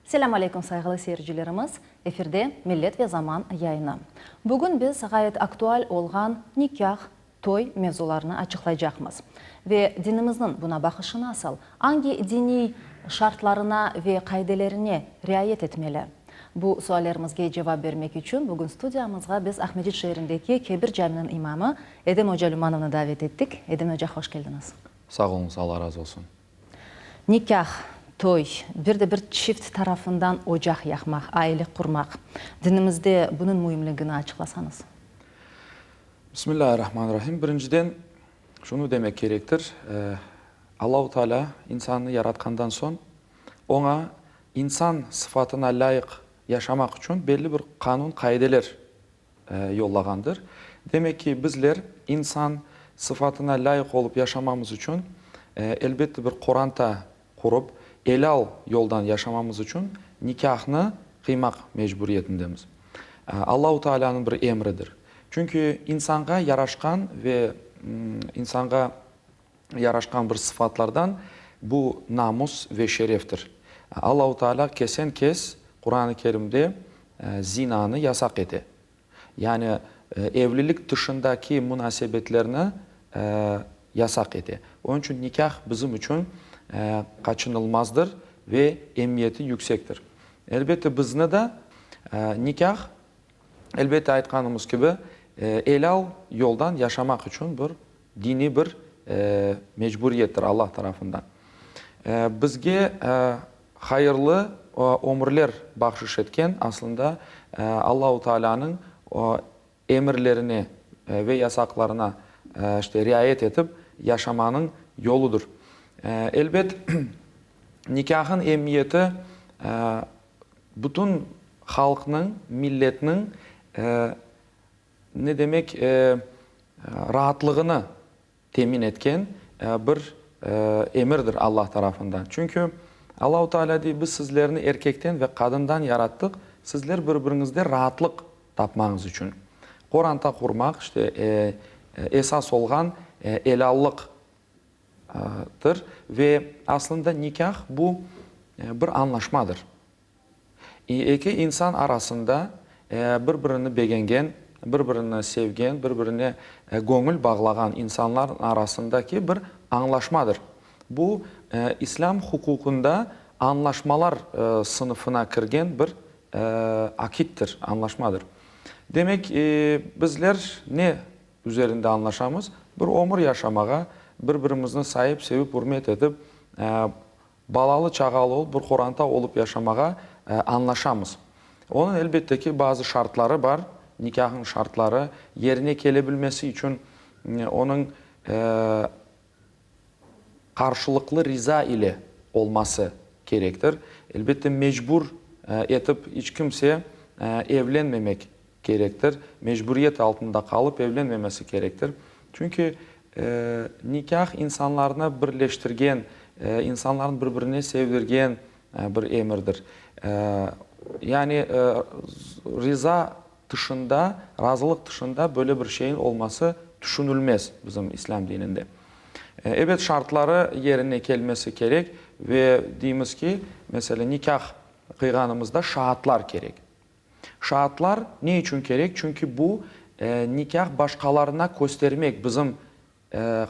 Selâm aleyküm, sayğılı seyircilerimiz! Efirde Millet ve Zaman yayını. Bugün biz ğayet aktual olğan nikâh, toy mevzularını açıqlaycaqmız. Ve dinimizniñ buna baqışı nasıl, angi diniy şartlarına ve qaidelerine riayet etmeli? Bu suallerimizge cevap bermek içün bugün studiyamızğa biz Aqmescit şeerindeki Kebir caminiñ imamı Edem oca Lümanovnı davet ettik. Edem oca, hoş keldiñiz. Sağ oluñız, Alla razı olsun. Nikâh, toy, bir de bir çift tarafından ocaq yaqmaq, aile qurmaq. Dinimizde bunıñ müimligini açıqlasañız. Bismillâhirrahmanirrahim. Birinciden, şunı demek kerektir, Allahu Teala insannı yaratqandan soñ, oña insan sıfatına lâyıq yaşamaq içün belli bir qanun, qaideler yollağandır. Demek ki, bizler insan sıfatına lâyıq olıp yaşamamız içün, elbette, bir qoranta qurıp, elâl yoldan yaşamamız içün nikâhnı qıymaq mecburiyetindemiz. Allahu Taalânıñ bir emridir. Çünki insanğa yaraşqan ve insanğa yaraşqan bir sıfatlardan bu namus ve şereftir. Allahu Teala kesen-kes Quran-ı Kerimde zinanı yasaq ete. Yani evlilik tışındaki munasebetlerni yasaq ete. Onıñ içün nikâh bizim içün qaçınılmazdır ve emiyeti yüksektir. Elbette bizni de nikâh, elbette aytqanımız kibi, elâl yoldan yaşamaq içün bir Diniy bir mecburiyettir Allah tarafından. Bizge hayırlı ömürler bahşış etken aslında Allahu Taalanıñ emirlerine ve yasaqlarına işte riayet etip yaşamanıñ yoludır. Elbet, nikâhın emiyeti bütün halqnıñ, milletniñ Ne demek, raatlığını temin etken bir emirdir Allah tarafından. Çünki Allahu Teala dey, biz sizlerni erkekten ve qadından yarattıq, sizler bir-biriñizde raatlıq tapmañız içün. Qoranta qurmaq, işte, esas olğan elâllıqtır ve aslında nikâh bu bir añlaşmadır. Eki insan arasında bir-birini begengen, bir-birini sevgen, bir-birine göñül bağlağan insanlar arasındaki bir añlaşmadır. Bu, İslâm huquqında añlaşmalar sınıfına kirgen bir akittir, añlaşmadır. Demek, bizler ne üzerinde añlaşamız? Bir ömür yaşamağa, bir-birimizni sayıp, sevip, ürmet etip, Balalı-çağalı olıp, bir qoranta olıp yaşamağa añlaşamız. Onıñ, elbette ki, bazı şartları bar, nikâhıñ şartları yerine kele bilmesi içün onıñ qarşılıqlı riza ile olması kerektir. Elbette, mecbur etip iç kimse evlenmemek kerektir, mecburiyet altında qalıp evlenmemesi kerektir. Çünki nikâh insanlarnı birleştirgen, insanlarnı bir-birine sevdirgen bir emirdir. Yani riza tışında, razılıq tışında böyle bir şeyin olması tüşünilmez bizim İslâm dininde. Ebet, şartları yerine kelmesi kerek ve deymiz ki, meselâ, nikâh qıyğanımızda şaatlar kerek. Şaatlar ne içün kerek? Çünki bu nikâh başqalarına köstermek, bizim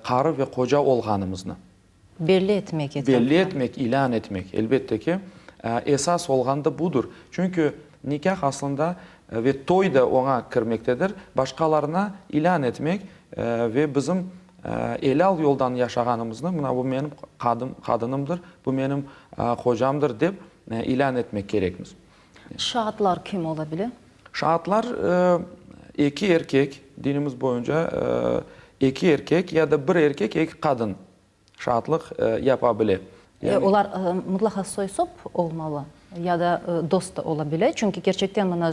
qarı ve qoca olğanımıznı. Belli etmek etrafta. Belli etmek, ilân etmek, elbette ki, esas olğan da budır. Çünki nikâh aslında ve toy da oña kirmektedir, başqalarına ilân etmek ve bizim elâl yoldan yaşağanımıznı, mına bu menim qadınımdır, bu menim qocamdır dep ilân etmek kerekmiz. Şaatlar kim ola bile? Şaatlar eki erkek, dinimiz boyunca eki erkek ya da bir erkek, eki qadın şaatlıq yapa bile. Olar mıtlaqa soy-sop olmalı ya da dost da ola bile? Çünki kerçekten mına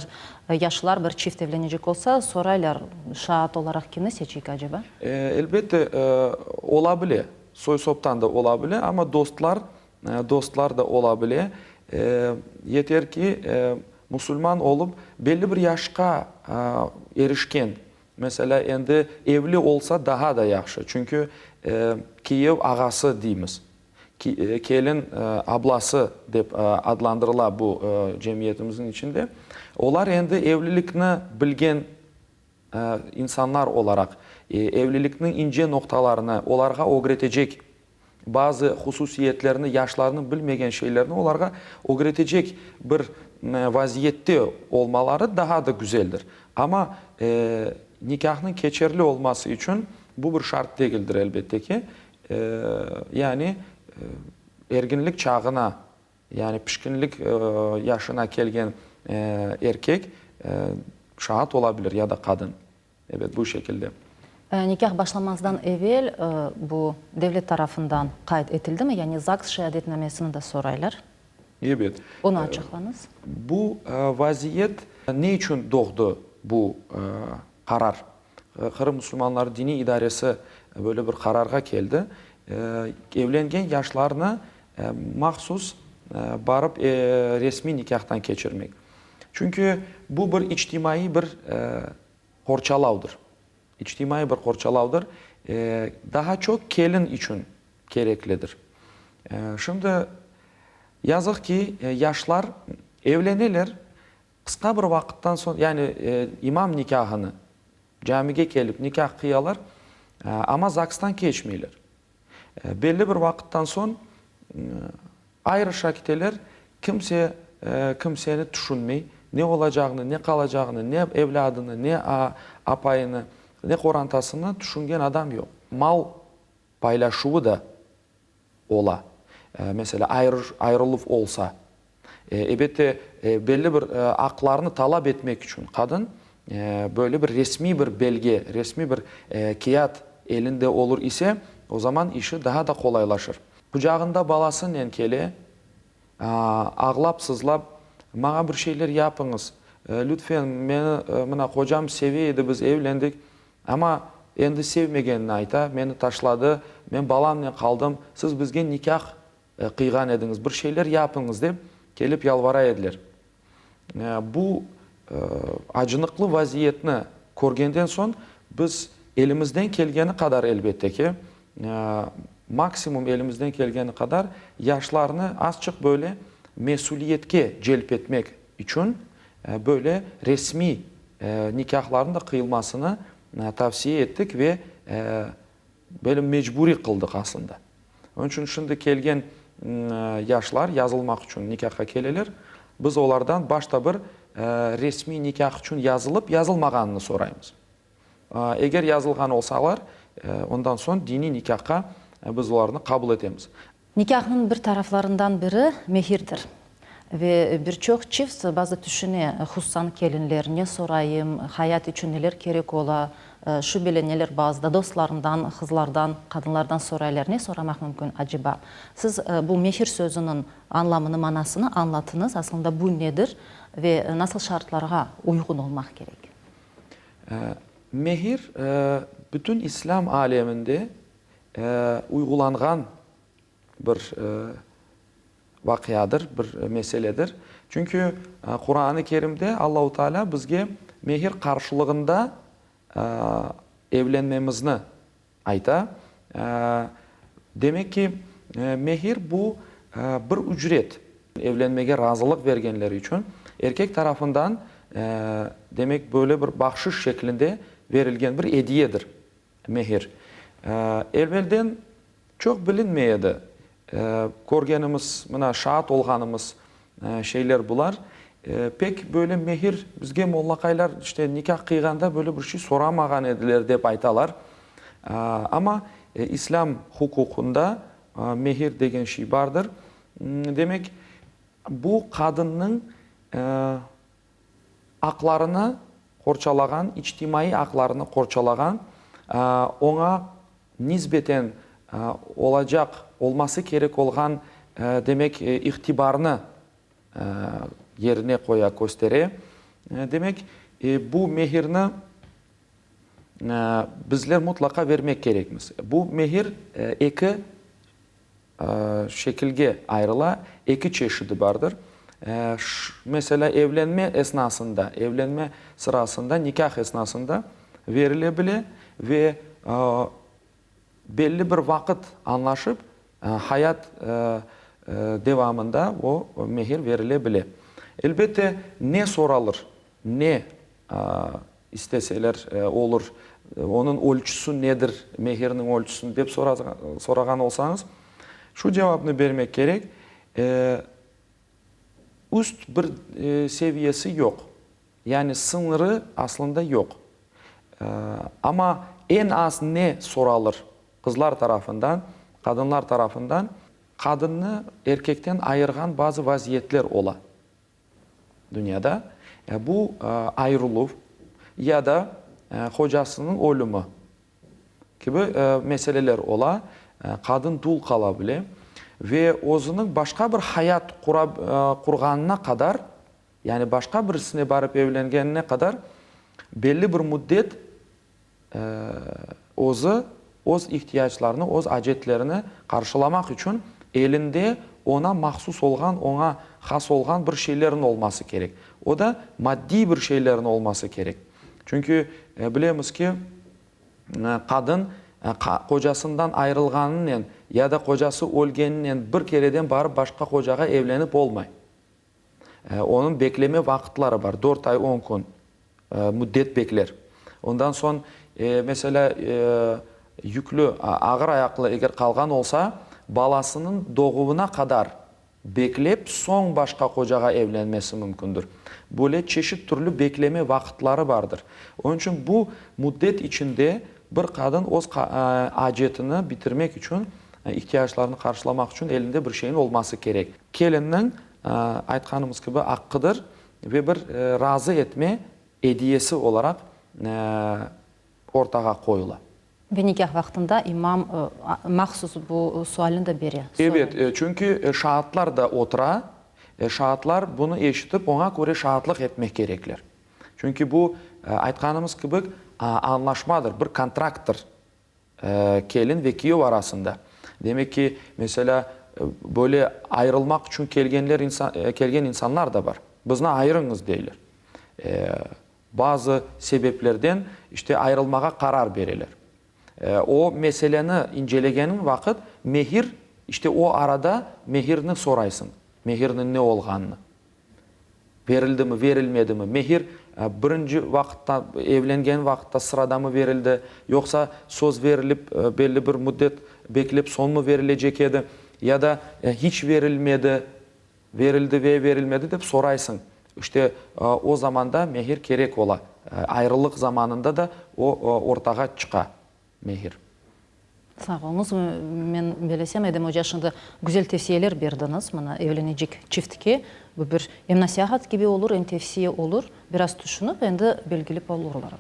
yaşlar bir çift evlenecek olsa, soraylar, şaat olaraq kimni seçeyik aceba? Elbette, ola bile. Soy-soptan da ola bile, amma dostlar Dostlar da ola bile. Yeter ki, musulman olıp, belli bir yaşqa erişken, meselâ, endi evli olsa daa da yahşı, çünki kiyev ağası deymiz. Kelin ablası dep adlandırıla bu cemiyetimizniñ içinde. Olar endi evlilikni bilgen insanlar olaraq, evlilikniñ ince noqtalarını olarğa ögretecek, bazı hususiyetlerini, yaşlarnıñ bilmegen şeylerini olarğa ögretecek bir vaziyette olmaları daha da güzeldir. Amma nikâhnıñ keçerli olması içün bu bir şart degildir, elbette ki. Yani erginlik çağına, yani pişkinlik yaşına kelgen erkek şaat ola bilir ya da qadın. Ebet, bu şekilde. Nikâh başlamazdan evel bu devlet tarafından qayd etildimi? Yani ZAGS şeadetnamesini de soraylar. Ebet. Onı açıqlañız. Bu vaziyet ne içün doğdı bu qarar? Qırım musulmanları diniy idaresi böyle bir qararğa keldi, evlengen yaşlarnı mahsus barıp resmiy nikâhtan keçirmek. Çünki bu bir içtimaiy bir qorçalavdır. İçtimaiy bir qorçalavdır, daha çoq kelin içün kereklidir. Şimdi, yazıq ki, yaşlar evleneler, Qısqa bir vaqıttan soñ, yani imam nikâhını, camige kelip nikâh qıyalar, amma ZAGStan keçmeyler. Belli bir vaqıttan soñ ayrışa kiteler, kimse kimseni tüşünmey, ne olacağını, ne qalacağını, ne evlâdını, ne apayını, ne qorantasını tüşüngen adam yoq. Mal paylaşuvı da ola. Meselâ, ayırıluv olsa, ebette, belli bir aqlarını talap etmek içün qadın böyle bir resmiy bir belge, resmiy bir kâğıt elinde olur ise, o zaman işi daha da qolaylaşır. Qucağında balasınen kele, ağlap-sızlap, Maña bir şeyler yapıñız, lütfen, meni, mına, qocam seve edi, biz evlendik, Amma endi sevmegenini ayta, meni taşladı, men balamnen qaldım, siz bizge nikâh qıyğan ediñiz, bir şeyler yapıñız, dep kelip yalvara ediler. Bu acınıqlı vaziyetni körgenden soñ biz elimizden kelgeni qadar, elbette ki, maksimum elimizden kelgeni qadar yaşlarnı azçıq böyle mesüliyetke celp etmek içün böyle resmiy nikâhlarnıñ da qıyılmasını tavsiye ettik ve böyle mecburiy qıldıq aslında. Onıñ içün şimdi kelgen yaşlar yazılmaq içün nikâhqa keleler, biz olardan başta bir resmiy nikâh içün yazılıp yazılmağanını soraymız. Eger yazılğan olsalar, ondan soñ diniy nikâhqa biz olarnı qabul etemiz. Nikâhnıñ bir taraflarından biri mehirdir. Ve bir çoq çift bazı tüşüne, hususan kelinler, ne sorayım, hayat içün neler kerek ola, şübeleneler bazıda, dostlarından, qızlardan, qadınlardan soraylar, ne soramaq mümkün aceba? Siz bu mehir sözüniñ añlamını, manasını añlatıñız, aslında bu nedir ve nasıl şartlarğa uyğun olmaq kerek? Mehir bütün İslâm aleminde uyğulanğan bir vaqiadır, bir meseledir. Çünki Quran-ı Kerimde Allahu Teala bizge mehir qarşılığında evlenmemizni ayta. Demek ki, mehir bu bir ücret, evlenmege razılıq bergenleri içün erkek tarafından, demek, böyle bir bahşış şeklinde berilgen bir ediyedir. Mehir. Evelden çoq bilinmey edi. Körgenimiz, mına, şaat olğanımız şeyler bular. Pek böyle mehir bizge mollaqaylar, işte, nikâh qıyğanda böyle bir şey soramağan ediler, dep aytalar. Amma İslâm huquqında mehir degen şey bardır. Demek, bu qadınnıñ aqlarını qorçalağan, içtimaiy aqlarını qorçalağan, oña nisbeten olacaq, olması kerek olğan, demek, ihtibarnı yerine qoya, köstere. Demek, bu mehirni bizler mutlaqa vermek kerekmiz. Bu mehir eki şekilge ayrıla, eki çeşidi bardır. Meselâ, evlenme esnasında, evlenme sırasında, nikâh esnasında berile bile ve belli bir vaqıt añlaşıp, Hayat devamında o mehir verile bile. Elbette, ne soralır, ne isteseler olur, onıñ ölçüsü nedir, mehirniñ ölçüsü dep sorağan olsañız, şu cevapnı bermek kerek, üst bir seviyesi yoq. Yani sıñırı aslında yoq. Amma eñ az ne soralır qızlar tarafından, qadınlar tarafından? Qadınnı erkekten ayırğan bazı vaziyetler ola dünyada. Bu ayırıluv ya da qocasınıñ ölümi kibi meseleler ola, qadın dul qala bile ve özüniñ başqa bir hayat qurğanına qadar, yani başqa birisine barıp evlengenine qadar belli bir müddet özü öz ihtiyaclarını, öz acetlerini qarşılamaq içün elinde oña mahsus olğan, oña has olğan bir şeylerniñ olması kerek. O da maddiy bir şeylerniñ olması kerek. Çünki bilemiz ki, qadın qocasından ayırılğanınen ya da qocası ölgeninen bir kereden barıp başqa qocağa evlenip olmay. Onıñ bekleme vaqıtları bar, dört ay on kün müddet bekler. Ondan soñ, meselâ, yüklü, ağır ayaqlı eger qalğan olsa, balasınıñ doğuvına qadar beklep, soñ başqa qocağa evlenmesi mümkündir. Böyle çeşit türlü bekleme vaqıtları bardır. Onıñ içün bu müddet içinde bir qadın öz acetini bitirmek içün, ihtiyaclarını qarşılamaq içün elinde bir şeyiñ olması kerek. Kelinniñ, aytqanımız kibi, aqqıdır ve bir razı etme ediyesi olaraq ortağa qoyula. Ve nikâh vaqtında imam mahsus bu sualni de bere, soray. Ebet, çünki şaatlar da otura, şaatlar bunı eşitip, oña köre şaatlıq etmek kerekler. Çünki bu, aytqanımız kibi, añlaşmadır, bir kontrakttır kelin ve kiyev arasında. Demek ki, meselâ, böyle ayırılmaq içün kelgenler kelgen insanlar da bar. Bizni ayırıñız, deyler. Bazı sebeplerden, işte, ayırılmağa qarar bereler. O meseleni incelegeniñ vaqıt, mehir, işte, o arada mehirni soraysıñ, mehirniñ ne olğanını. Berildimi, berilmedimi? Mehir birinci vaqıtta, evlengen vaqıtta sıradamı berildi, yoqsa söz berilip, belli bir müddet beklep soñmı berilecek edi, ya da hiç berilmedi, berildi ve berilmedi dep soraysıñ. İşte, o zamanda mehir kerek ola. Ayrılıq zamanında da o ortağa çıqa. Mehir. Sağ oluñız. Men belesem, Edem oca, şimdi güzel tevsiyeler berdiñiz mına evlenecek çiftke. Bu bir em nasiahat kibi olur, em tevsiye olur. Biraz tüşünip, endi belgilep olurlar.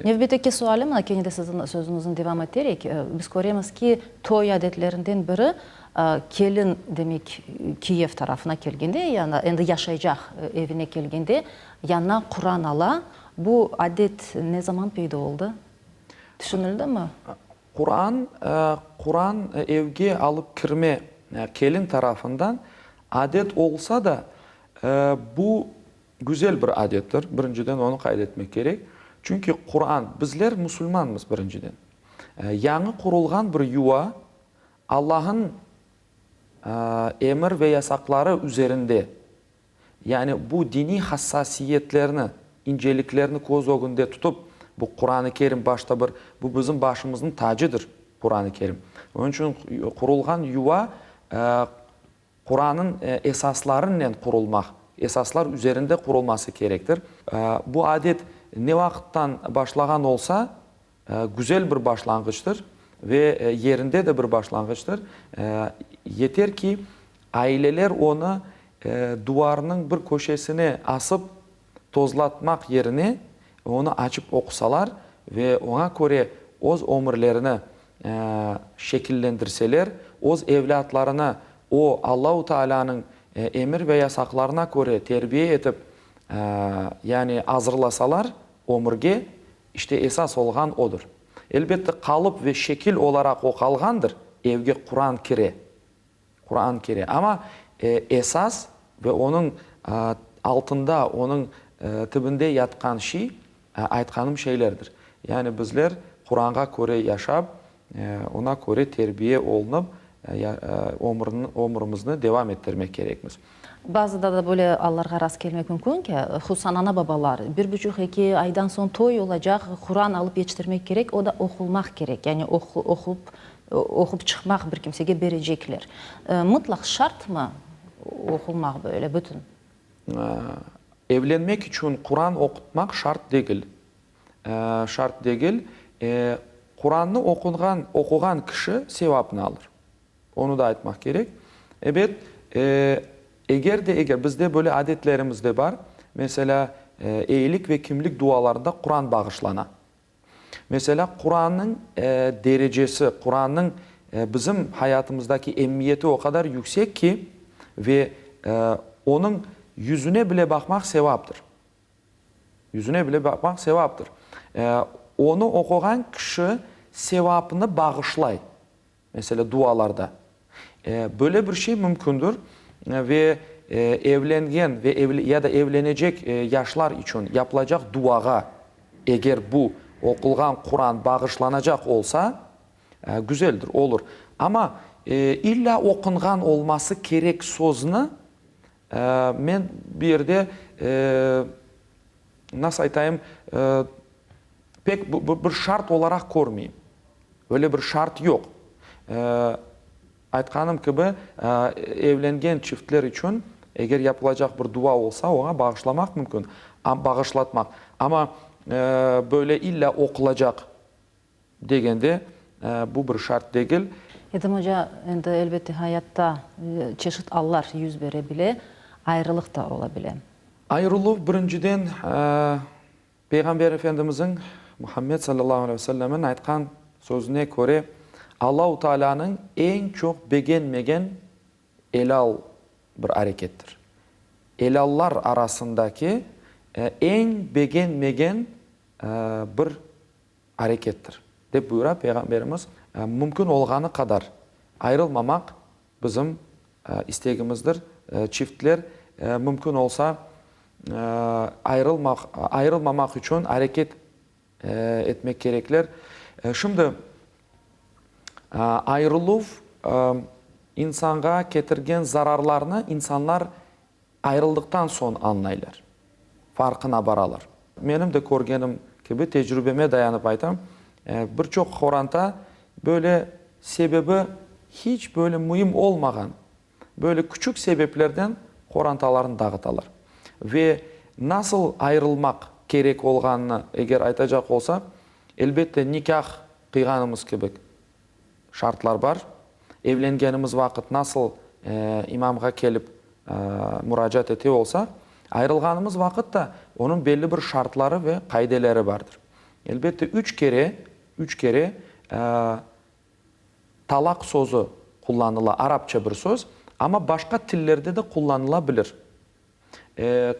Nevbetteki sualim, mına kene de siziñ sözüñizni devam eterek, biz köremiz ki, toy adetlerinden biri, kelin, demek, kiyev tarafına kelgende, yani endi yaşaycaq evine kelgende, yanına Quran ala. Bu adet ne zaman peyda oldı? Tüşünildimi? Quran, Quran evge alıp kirme kelin tarafından adet olsa da, bu güzel bir adettir, birinciden onı qayd etmek kerek. Çünki Quran, bizler musulmanmız birinciden. Yañı qurulğan bir yuva Allah'ın emir ve yasaqları üzerinde Yani bu diniy hassasiyetlerni, inceliklerni köz ögünde tutıp, bu Quran-ı Kerim başta bir, bu bizim başımıznıñ tacıdır, Quran-ı Kerim. Onıñ içün qurulğan yuva Qurannıñ esaslarınen qurulmaq, esaslar üzerinde qurulması kerektir. Bu adet ne vaqıttan başlağan olsa, Güzel bir başlanğıçtır ve yerinde de bir başlanğıçtır. Yeter ki, aileler onı duvarnıñ bir köşesine asıp tozlatmaq yerine, onı açıp oqusalar ve oña köre öz ömürlerini şekillendirseler, öz evlâtlarını o Allahu Taalânıñ emir ve yasaqlarına köre terbiye etip, yani azırlasalar ömürge, İşte esas olğan odur. Elbette, qalıp ve şekil olaraq o qalğandır, evge Quran kire, Quran kire, amma esas ve onıñ altında, onıñ tibinde yatqan şiy, aytqanım şeylerdir. Yani bizler Quranğa köre yaşap, oña köre terbiye olunıp. ömrümizni devam ettirmek kerekmiz. Bazıda da böyle allarğa rast kelmek mümkün ki, hususan ana-babalar, bir buçuq, eki aydan soñ toy olacaq, Quran alıp yetiştirmek kerek, o da oqulmaq kerek, yani oqup, oqup çıqmaq bir kimsege berecekler. Mıtlaq şartmı oqulmaq böyle bütün? Evlenmek içün Quran oqutmaq şart degil. Şart degil. Qurannı oqunğan, oquğan kişi sevapnı alır. Onı da aytmaq kerek. Ebet, eger de eger, bizde böyle adetlerimiz de bar, meselâ, eyilik ve kimlik dualarında Quran bağışlana. Meselâ, Qurannıñ derecesi, Qurannıñ bizim hayatımızdaki emmiyeti o qadar yüksek ki, ve onıñ yüzüne bile baqmaq sevaptır. Yüzüne bile baqmaq sevaptır. Onı oquğan kişi sevapnı bağışlay. Meselâ, dualarda. Böyle bir şey mümkündür ve evlengen ve ya da evlenecek yaşlar içün yapılacaq duağa eger bu oqulğan Quran bağışlanacaq olsa, güzeldir, olur. Amma illâ oqunğan olması kerek sözni men bu yerde, nasıl aytayım, pek bir şart olaraq körmeyim. Öyle bir şart yoq. Aytqanım kibi, evlengen çiftler içün eger yapılacaq bir dua olsa, oña bağışlamaq mümkün, bağışlatmaq. Amma böyle illâ oqulacaq degende, bu bir şart degil. Edem oca, endi, elbette, hayatta çeşit allar yüz bere bile, ayrılıq da ola bile. Ayırıluv, birinciden, Peyğamber Efendimizniñ, Muhammed sallallahu aleyhi ve sellemniñ aytqan sözüne köre, Allahu Taalânıñ eñ çoq begenmegen elâl bir arekettir. Elâllar arasındaki eñ begenmegen bir arekettir, dep buyura Peyğamberimiz. Mümkün olğanı qadar ayırılmamaq Bizim istegimizdir, çiftler mümkün olsa ayırılmamaq içün areket etmek kerekler. Şimdi ayırıluv insanğa ketirgen zararlarnı insanlar Ayırıldıqtan soñ añlaylar, farqına baralar. Menim de körgenim kibi, tecrübeme dayanıp aytam, bir çoq qoranta böyle sebebi hiç böyle müim olmağan, böyle küçük sebeplerden qorantalarını dağıtalar. Ve nasıl ayırılmaq kerek olğanını eger aytacaq olsaq, elbette nikâh qıyğanımız kibi şartlar bar. Evlengenimiz vaqıt nasıl imamğa kelip muracaat ete olsaq, ayırılğanımız vaqıt da onıñ belli bir şartları ve qaideleri bardır. Elbette, üç kere, üç kere talaq sözü qullanıla, arapça bir söz, amma başqa tillerde de qullanıla bilir.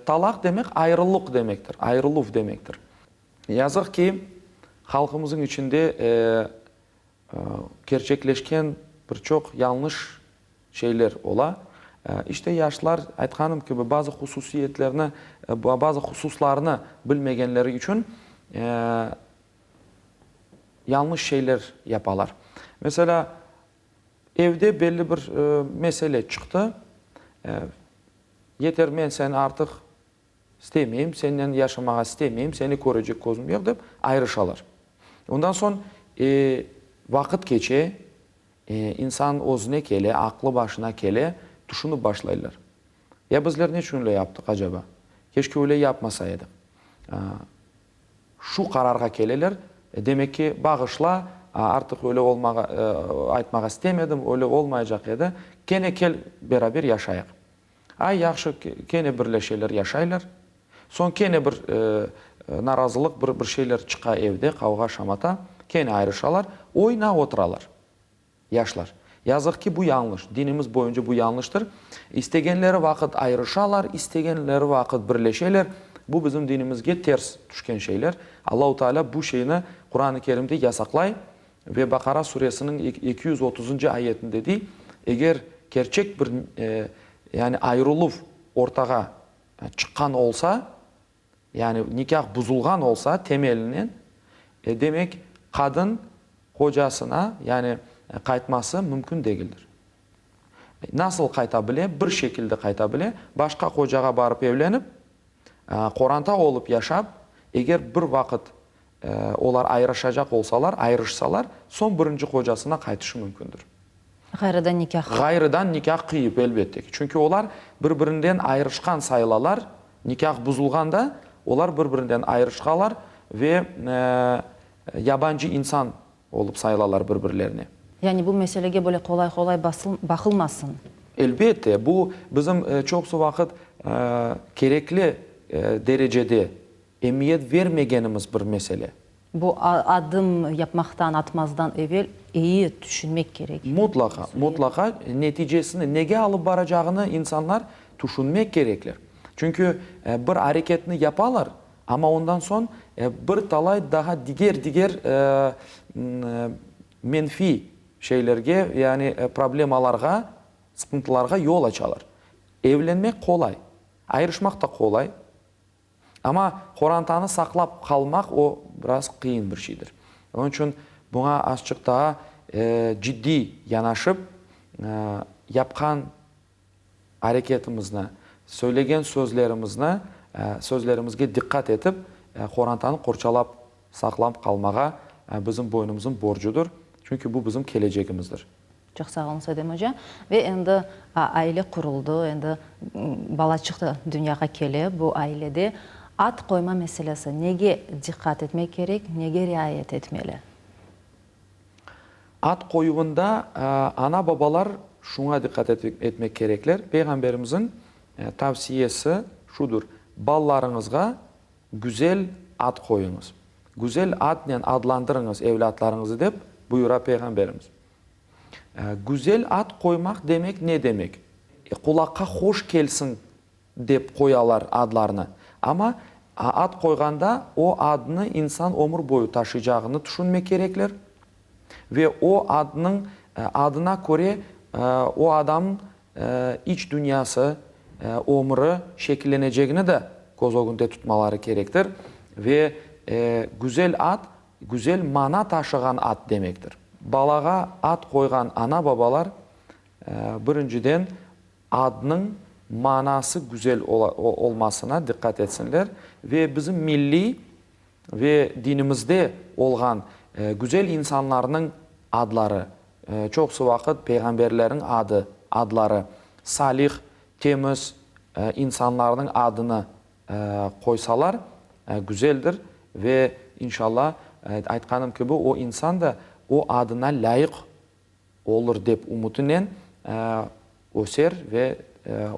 Talaq demek ayırılıq demektir, ayırıluv demektir. Yazıq ki, halqımızıñ içinde kerçekleşken bir çoq yañlış şeyler ola. İşte, yaşlar, aytqanım kibi, bazı hususiyetlerni, bazı hususlarnı bilmegenleri içün yañlış şeyler yapalar. Meselâ, evde belli bir mesele çıqtı, yeter, men seni artıq İstemeyim, sennen yaşamağa istemeyim, seni körecek közüm yoq, dep ayırışalar. Ondan soñ vaqıt keçe, insan özüne kele, aqlı başına kele, tüşünip başlaylar. Ya bizler neçün öyle yaptıq, acaba? Keşke öyle yapmasa edik. Şu qararğa keleler, demek ki, bağışla, artıq öyle olmağa, aytmağa istemedim, öyle olmaycaq edi, kene kel beraber yaşayıq. Ay, yahşı, kene birleşeler, yaşaylar. Soñ kene bir narazılıq, bir bir şeyler çıqa evde, qavğa-şamata, kene ayrışalar, oyna oturalar yaşlar. Yazıq ki, bu yañlış, dinimiz boyunca bu yañlıştır. İstegenleri vaqıt ayrışalar, istegenleri vaqıt birleşeler, bu bizim dinimizge ters tüşken şeyler. Allahu Teala bu şeyni Quran-ı Kerimde yasaqlay Ve Baqara suresiniñ 230-ncı ayetinde dey, eger kerçek bir, yani ayırıluv ortağa çıqqan olsa, yani nikâh buzulğan olsa temelinen, demek, qadın qocasına, yani qaytması mümkün degildir. Nasıl qayta bile? Bir şekilde qayta bile, başqa qocağa barıp evlenip, qoranta olıp yaşap, eger bir vaqıt olar ayırışacaq olsalar, ayırışsalar, soñ birinci qocasına qaytışı mümkündir. Ğayrıdan nikâh. Ğayrıdan nikâh qıyıp, elbette ki. Çünki olar bir-birinden ayırışqan sayılalar, nikâh buzulğanda olar bir-birinden ayırışqalar ve yabancı insan olıp sayılalar bir-birlerine. Yani bu meselege böyle qolay-qolay baqılmasın. Elbette, bu bizim çoqusı vaqıt kerekli derecede emiyet vermegenimiz bir mesele. Bu adım yapmaqtan, atmazdan evel eyi tüşünmek kerek. Mutlaqa, mutlaqa neticesini, nege alıp baracağını insanlar tüşünmek kerekler. Çünki bir areketni yapalar, amma ondan soñ bir talay daha diger-diger menfiy şeylerge, yani problemalarğa, sıqıntılarğa yol açalar. Evlenmek qolay, ayırışmaq da qolay. Amma qorantanı saqlap qalmaq o, biraz qıyın bir şeydir. Onıñ içün buña azçıq daa ciddiy yanaşıp, yapqan areketimizni, söylegen sözlerimizni, sözlerimizge diqqat etip, qorantanı qorçalap, saqlap qalmağa bizim boynumıznıñ borcudır. Çünki bu bizim kelecegimizdir. Çoq sağ oluñız, Edem oca. Ve endi aile quruldı, endi balaçıq da dünyağa kele bu ailede. Ad qoyma meselesi, nege diqqat etmek kerek, nege riayet etmeli? Ad qoyuvında ana-babalar şuña diqqat etmek kerekler, Peyğamberimizniñ tavsiyesi şudur, Balalarıñızğa güzel ad qoyuñız, güzel adnen adlandırıñız evlâtlarıñızı dep buyura Peyğamberimiz. Güzel ad qoymaq demek ne demek? Qulaqqa hoş kelsin dep qoyalar adlarnı. Amma ad qoyğanda o adnı insan ömür boyu taşıycağını tüşünmek kerekler ve o adnıñ adına köre o adamnıñ iç dünyası, ömüri şekillenecegini de köz ögünde tutmaları kerektir. Ve güzel ad, güzel mana taşığan ad demektir. Balağa ad qoyğan ana-babalar birinciden Adnıñ manası güzel olmasına diqqat etsinler ve bizim milliy ve dinimizde olğan güzel insanlarnıñ adları, çoqusı vaqıt peyğamberlerniñ adı, adları, salih, temiz insanlarnıñ adını qoysalar, güzeldir ve, inşallah, aytqanım kibi, o insan da o adına lâyıq Olur dep ümütinen öser ve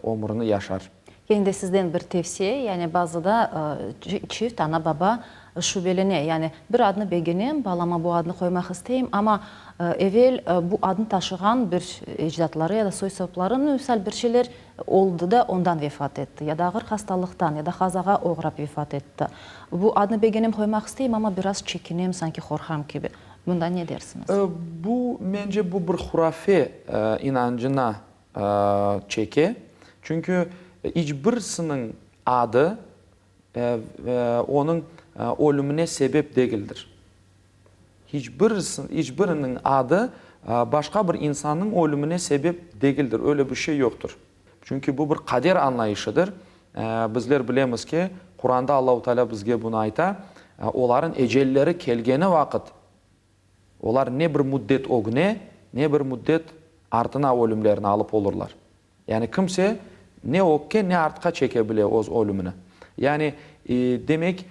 ömürini yaşar. Kene de sizden bir tevsiye, yani bazıda çift, ana-baba şübelene, yani bir adnı begenem, balama bu adnı qoymaq isteyim, amma evel bu adnı taşığan bir ecdatları ya da soy-sopları, misal bir şeyler oldı da ondan vefat etti, ya da ağır hastalıqtan, ya da qazağa oğrap vefat etti. Bu adnı begenem, qoymaq isteyim, amma biraz çekinem, sanki qorqam kibi. Bunda ne dersiñiz? Bu, mence, bu bir hurafe inancına çeke. Çünki iç birisiniñ adı onıñ ölümine sebep degildir. Hiç birisi, iç biriniñ adı başqa bir insannıñ ölümine sebep degildir. Öyle bir şey yoqtır. Çünki bu bir qader añlayışıdır. Bizler bilemiz ki, Quranda Allahu Teala bizge bunı ayta, olarıñ ecelleri kelgeni vaqıt, olar ne bir müddet ögüne, ne bir müddet artına ölümlerini alıp olurlar. Yani kimse ne ögge, ne artqa çeke bile öz ölümini. Yani, demek,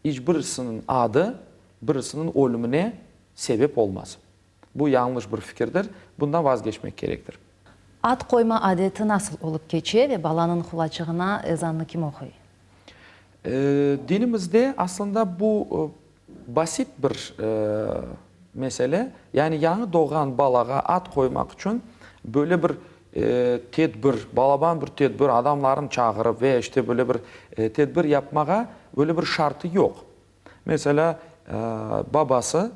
iç birisiniñ adı birisiniñ ölümine sebep olmaz. Bu yañlış bir fikirdir, bundan vazgeçmek kerektir. Ad qoyma adeti nasıl olıp keçe ve balanıñ qulaçığına ezannı kim oquy? Dinimizde aslında bu basit bir mesele, yani yañı doğğan balağa ad qoymaq içün böyle bir tedbir, balaban bir tedbir, adamlarnı çağırıp ve işte böyle bir tedbir yapmağa böyle bir şartı yoq. Meselâ, babası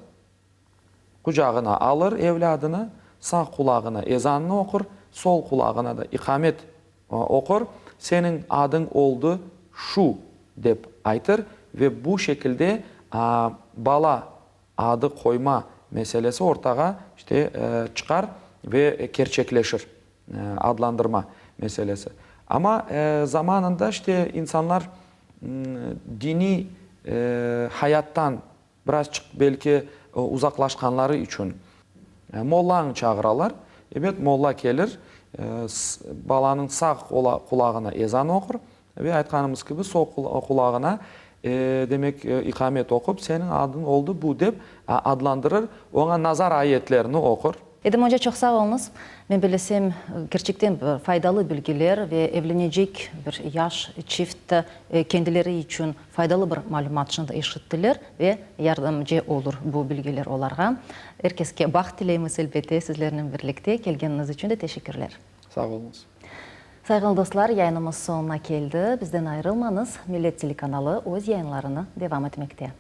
Qucağına alır evlâdını, sağ qulağına ezannı oqur, sol qulağına da iqamet oqur, Seniñ adıñ oldı şu, dep aytır ve bu şekilde bala adı qoyma meselesi ortağa işte çıqar. Ve kerçekleşir adlandırma meselesi. Amma zamanında işte insanlar diniy hayattan birazçıq belki uzaqlaşqanları içün mollanı çağıralar. Ebet, molla kelir, balanıñ sağ qulağına ezan oqur Ve aytqanımız kibi, sol qulağına, demek, iqamet oqup, seniñ adıñ oldı bu, dep adlandırır, oña nazar ayetlerini oqur. Edem oca, çoq sağ oluñız. Men bilesem, kerçekten bir faydalı bilgiler ve evlenecek bir yaş çift kendileri içün faydalı bir malümat şimdi eşittiler ve yardımcı olur bu bilgiler olarğa. Er keske baht tileymiz, elbette, sizlernen birlikte. Kelgeniñiz içün de teşekkürler. Sağ oluñız. Sayğılı dostlar, yayınımız soñuna keldi. Bizden ayırılmañız, Millet telekanalı öz yayınlarını devam etmekte.